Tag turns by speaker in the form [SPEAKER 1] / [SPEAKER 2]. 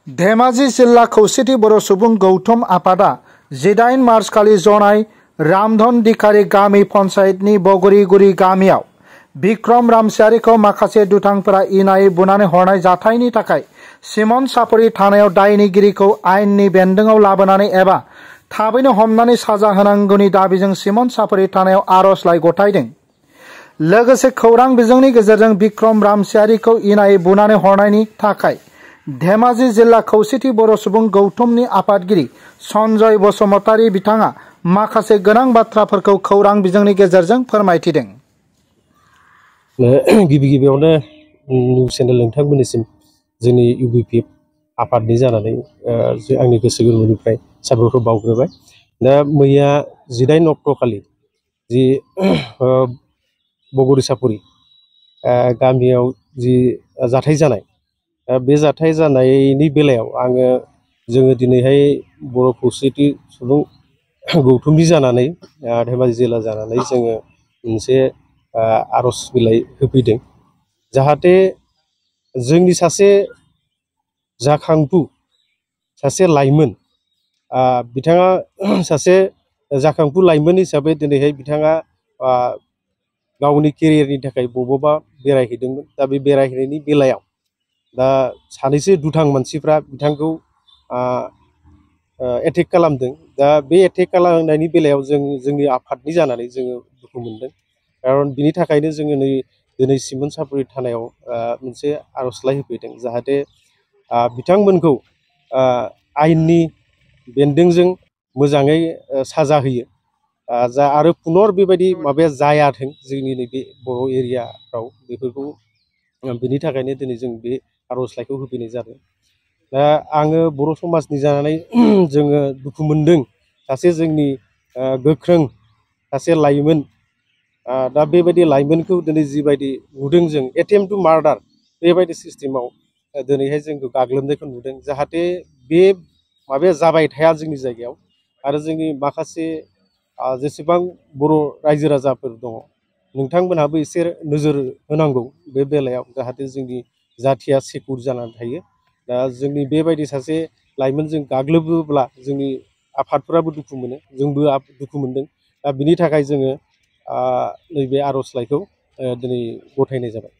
[SPEAKER 1] धेमाजि जिल्ला खौसेथि बर' सुबुं गौथुम आफादा 18 मार्च खालि जनाय रामधन दिखारि गामि पन्चायतनि बगरीगुरि गामियाव बिक्रम रामसियारिखौ माखासे दुथांफोरा इनायै बुनानै हरनाय जाथायनि थाखाय सिमन सापरि थानायाव दायनिगिरिखौ आयेननि बेन्दोंआव लाबोनानै एबा थाबैनो हमनानै साजा होनांगौनि दाबिजों सिमन सापरि थानायाव आर'जलाइ गथायदों। लोगोसे खौरां बिजोंनि गेजेरजों बिक्रम रामसियारिखौ इनायै बुनानै हरनायनि थाखाय धेमाजि जिल्ला खौसेथि बर' सुबुं गौथुमनि आफादगिरि सन्जय बसुमतारी बिथाङा माखासे गोनां बाथ्राफोरखौ खौरां बिजोंनि गेजेरजों फोरमायथिदों।
[SPEAKER 2] गिबि गिबियावनो निउस चेनेल नोंथांमोननिसिम जोंनि इउबिपि आफादनि जानानै आंनि गोसो गोरबोनिफ्राय साबायखर बावग्रोबाय। दा मैया 18 अक्ट' खालि जि बगरी सापरि गामियाव जि जाथाय जानाय, बे जाथाय जानायनि बेलायाव जोङो दिनैहाय बर' खौसेथि सुबुं गौथुमनि जानानै धेमाजि जिल्ला जानानै जोङो मोनसे आर'ज बिलाइ होफैदों, जाहाथे जोंनि सासे जाखांफु सासे लाइमोन, बिथाङा सासे जाखांफु लाइमोन हिसाबै दिनैहाय बिथाङा गावनि केरियारनि थाखाय बबावबा बेरायहैदोंमोन। दा बे बेरायहैनायनि बेलायाव दा सानैसो दुथां मानसिफ्रा बिथांखौ एटेक खालामदों। दा बे एटेक खालामनायनि बेलायाव जोंनि आफादनि जानानै जोङो दुखु मोनदों। खारन बिनि थाखायनो जोङो दिनै सिमन सापरि थानायाव मोनसे आर'जलाइ होफैदों, जाहाथे बिथांमोनखौ आयेननि बेन्दोंजों मोजाङै साजा होयो, आरो पुनर बेबायदि माबाया जायाथों जोंनि नैबे बर' एरियाफ्राव। बेफोरखौ बिनि थाखायनो दिनै जों बे आर'जलाइखौ होफैनाय जादों। दा आङो बर' समाजनि जानानै जोङो दुखु मोनदों, सासे जोंनि गोख्रों सासे लाइमोन, दा बेबायदि लाइमोनखौ दिनै जिबायदि नुदों जों एटेम्प्ट टु मार्डार बेबायदि सिस्टेमाव दिनैहाय जोंखौ गाग्लोबनायखौ नुदों। जाहाथे बे माबाया जाबाय थाया जोंनि जायगायाव, आरो जोंनि माखासे जेसेबां बर' रायजो राजाफोर दङ, नोंथांमोनहाबो एसे नोजोर होनांगौ बे बेलायाव, जाहाथे जोंनि जाथिया सेकुर जानानै थायो। दा जोंनि बेबायदि सासे लाइमोनजों गाग्लोबोब्ला जोंनि आफादफोराबो दुखु मोनो, जोंबो दुखु मोनदों। दा बिनि थाखाय जोङो नैबे आर'जलाइखौ दिनै गथायनाय जाबाय।